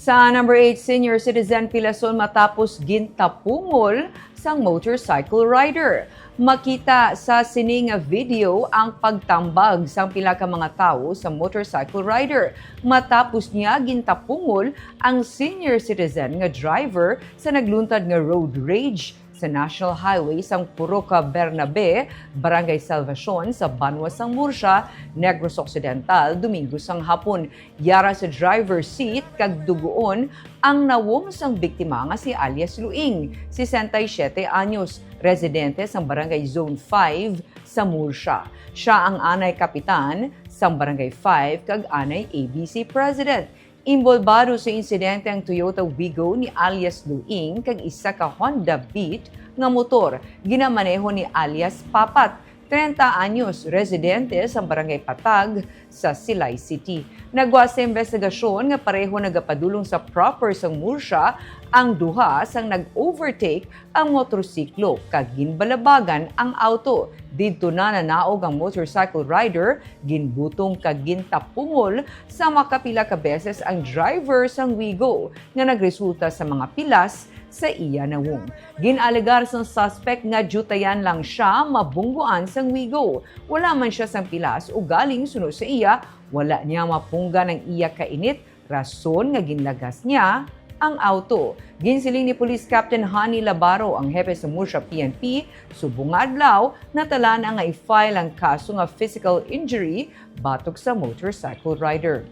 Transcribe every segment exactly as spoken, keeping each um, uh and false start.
Sa number eight, senior citizen pilason matapos gintapungol sang motorcycle rider. Makita sa sini nga video ang pagtambag sang pila ka mga tawo sa motorcycle rider matapos niya gintapungol ang senior citizen nga driver sa nagluntad nga road rage sa National Highway sang Purok Bernabe, Barangay Salvacion, sa banwa sang Murcia, Negros Occidental, Domingo sang hapon. Yara sa driver seat kag dugoon ang nawong sang biktima nga si alias Luing, sesenta y siete anyos, residente sang Barangay Zone five sa Murcia. Siya ang anay kapitan sang Barangay five kag anay A B C president. Inbolbado sa insidente ang Toyota Wigo ni alias Luing kag isa ka Honda Beat nga motor ginamaneho ni alias Papat, treinta anyos, residente sa Barangay Patag sa Silay City. Nagwa sa investigasyon nga pareho nagapadulong sa proper sang Murcia ang duha sang nag-overtake ang motorsiklo kag ginbalabagan ang auto. Didto na nanaog ang motorcycle rider, ginbutong kag gintapungol sa makapila ka beses ang driver sang Wigo nga nagresulta sa mga pilas sa iya nawong. Gin-alegar sang suspect nga diyutayan lang siya mabungguan sang Wigo. Wala man siya sang pilas, ugaling suno sa iya, wala niya mapunggan ang iya kainit, rason nga ginlagas niya ang auto. Ginsiling ni Police Captain Honey Labaro, ang hepe sa Murcia P N P, subong nga adlaw, natalana nga i-file ang kaso nga physical injury batok sa motorcycle rider.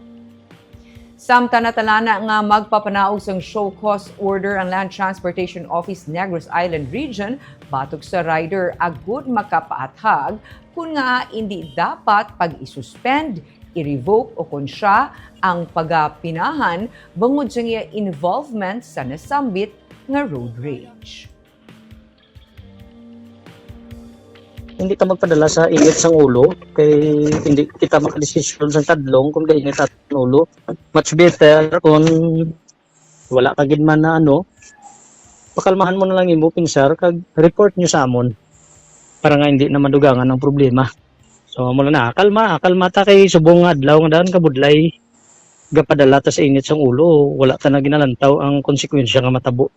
Samtang natalana nga magpapanaog sang show cause order ang Land Transportation Office Negros Island Region batok sa rider, agud makapaathag kon ngaa indi dapat pag-i-suspend, i-revoke o kon siya ang pagapinahan bangod sa iya involvement sa nasambit nga road rage. Hindi ka magpadala sa init sang ulo kay hindi kita makadesisyon sang kadlong kung kainit ang ulo. Much better kung wala ka gid man na ano, pakalmahan mo na lang imo pinsar kag report nyo sa amon para nga hindi na madugangan ang problema. So amo na, kalma, kalma ta kay subong nga adlaw nga daan kabudlay gapadala ta sa init sang ulo, wala ta na ginalantaw ang konsekwensya nga matabo.